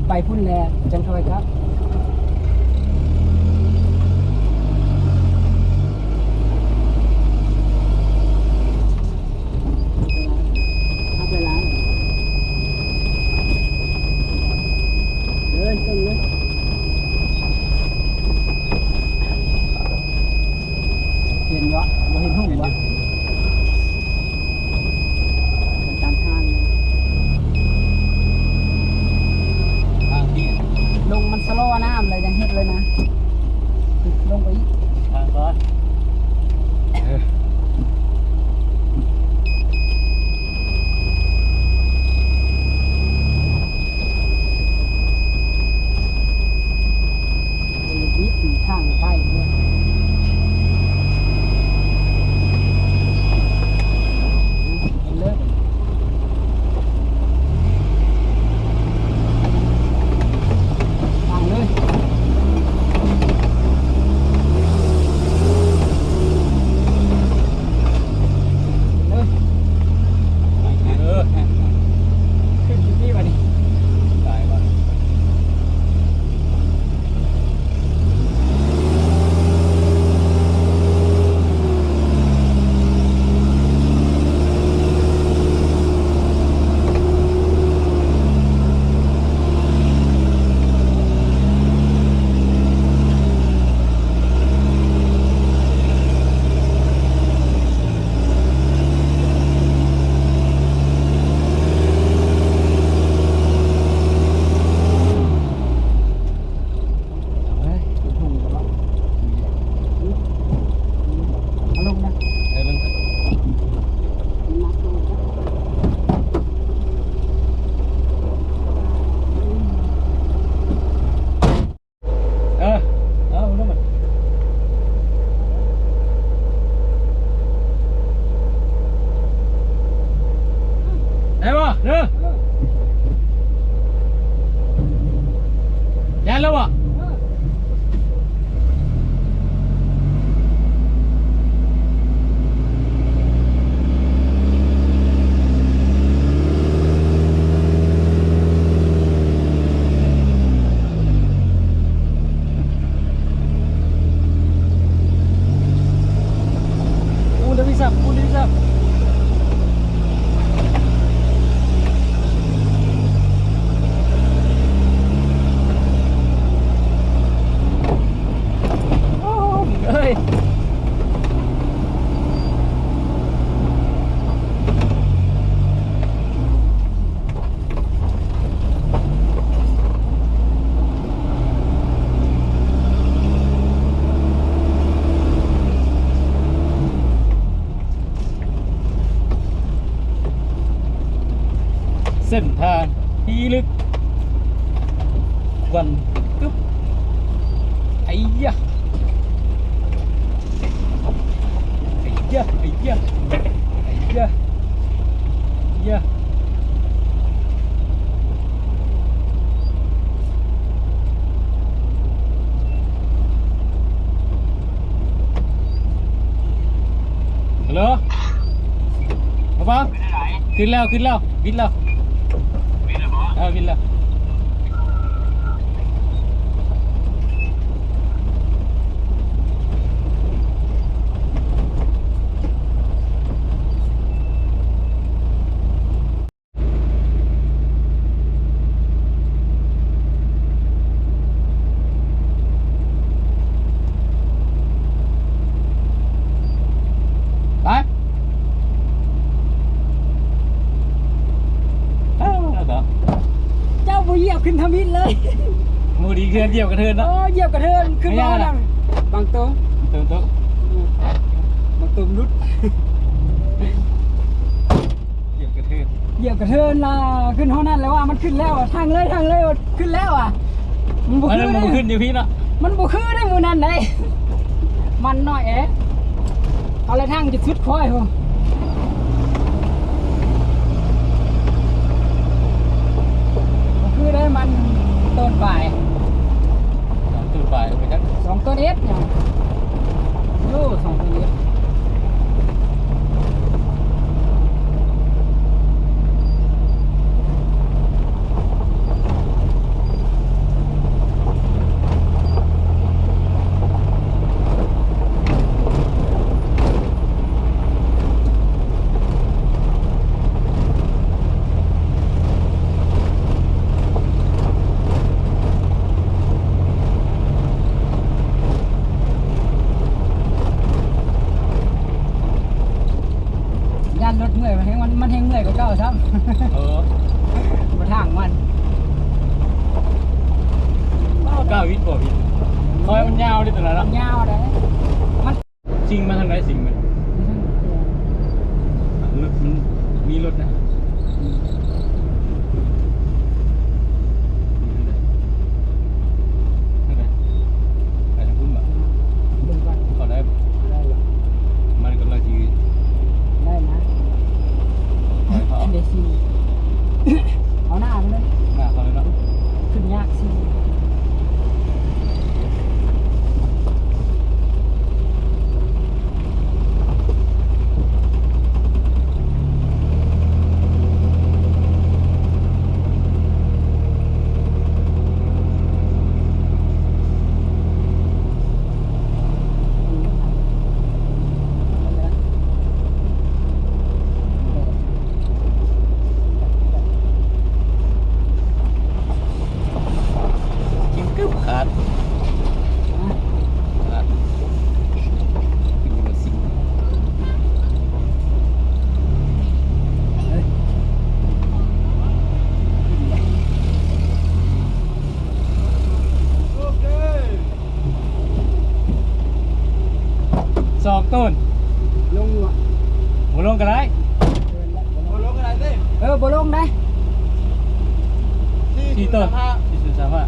ໄປພຸ້ນແລ້ວຈັ່ງຄ່ອຍກັບ. ເດີນຕົງເລີຍ. ເຫັນບໍ່? ບໍ່ເຫັນຫຸ່ມບໍ່? ເຫັນຢູ່ ເປັນຕາມທາງ ທາງທີ່ ລົງມັນຊະລໍນ້ຳແລ້ວຍັງເຮັດເລີຍນະ ລົງໄປອີກ ທາງກ່ອນ ເອີ. ທາງໄປເດີ ເລີຍ ທາງເລີຍ. ເອີ ເອີ ຂຶ້ນຢູ່ນີ້ບັດນີ້ ຕາຍວ່າ. ເອີ ເອົາລົງມາ ໄດ້ບໍ່? ເດີ ແລ່ນແລ້ວບໍ່? ເອີຍ ເສັ້ນທາງທີ່ລຶກ ຄວັນກຶບ ໄອ້ຢາ ໄອ້ຢາ ໄອ້ຢາ ໄອ້ຢາ ຢາ. ຮັລໂຫຼ ມາຟັງ ຂຶ້ນແລ້ວ ຂຶ້ນແລ້ວ ບິດແລ້ວ ບິດແລ້ວບໍ່? ເອີ ບິດແລ້ວ. ໄປ ເຈົ້າບໍ່ຢຽບຂຶ້ນທຳອິດເລີຍ. ໝູ່ດີເທື່ອຢຽບກະເທີນເນາະ. ໂອ້ ຢຽບກະເທີນຂຶ້ນມານະ ບັງຕົງ ບັງຕົງ ບັງຕົງຫຼຸດ. ຢຽບກະເທີນ ຢຽບກະເທີນລະ ຂຶ້ນຮອດນັ້ນແລ້ວວ່າ ມັນຂຶ້ນແລ້ວ ທາງເລີຍ ທາງເລີຍ ຂຶ້ນແລ້ວອະ. ມັນບໍ່ຄື ມັນບໍ່ຂຶ້ນຢູ່ພີ້ເນາະ ມັນບໍ່ຄືໃນມື້ນັ້ນໃດ໋. ມັນນ້ອຍເອ ເອົາແລ້ວ ທາງຈະສຸດຄ່ອຍພຸ້ນ ບໍ່ຄືໄດ໋ ມັນຕົ້ນປາຍ ຕົ້ນປາຍໄປຈັກ ສອງຕົ້ນເອັດຫຍັງ ໂອ້ ສອງຕົ້ນເອັດ. ແຮງມັນ ມັນແຮງເມື່ອຍກວ່າເກົ່າຊ້ຳ. ເອີ ບໍ່ທາງມັນ. ເກົ້າວິດບໍ່ວິດ ຄອຍມັນຍາວເດ້ຕົວນັ້ນເນາະ. ຍາວເດ້ ມັນ ຊິງມາທາງໃດ? ຊິງມັນ ລົດມັນມີລົດນະ. ໄປທາງພຸ້ນບໍ່? ເບິ່ງກ່ອນ ເຂົ້າໄດ້ບໍ່? ໄດ້ຢູ່ ມັນກຳລັງຊິ ໄດ້ນະ. ເອົາໜ້າໄປເລີຍ ໜ້າເຂົ້າເລີຍເນາະ. ຂຶ້ນຍາກຊິ. ກິນກຶບຂາດ ຂາດ ກິນບໍ່ສິ້ນ. ສອງໂຕນ ລົງຢູ່ຫວະ? ບໍ່ລົງກໍໄດ້ ບໍ່ລົງກໍໄດ້ເດ້. ເອີ ບໍ່ລົງໄດ້ ສີ່ໂຕນ ສີ່ໂຕນສາມຫ້າ.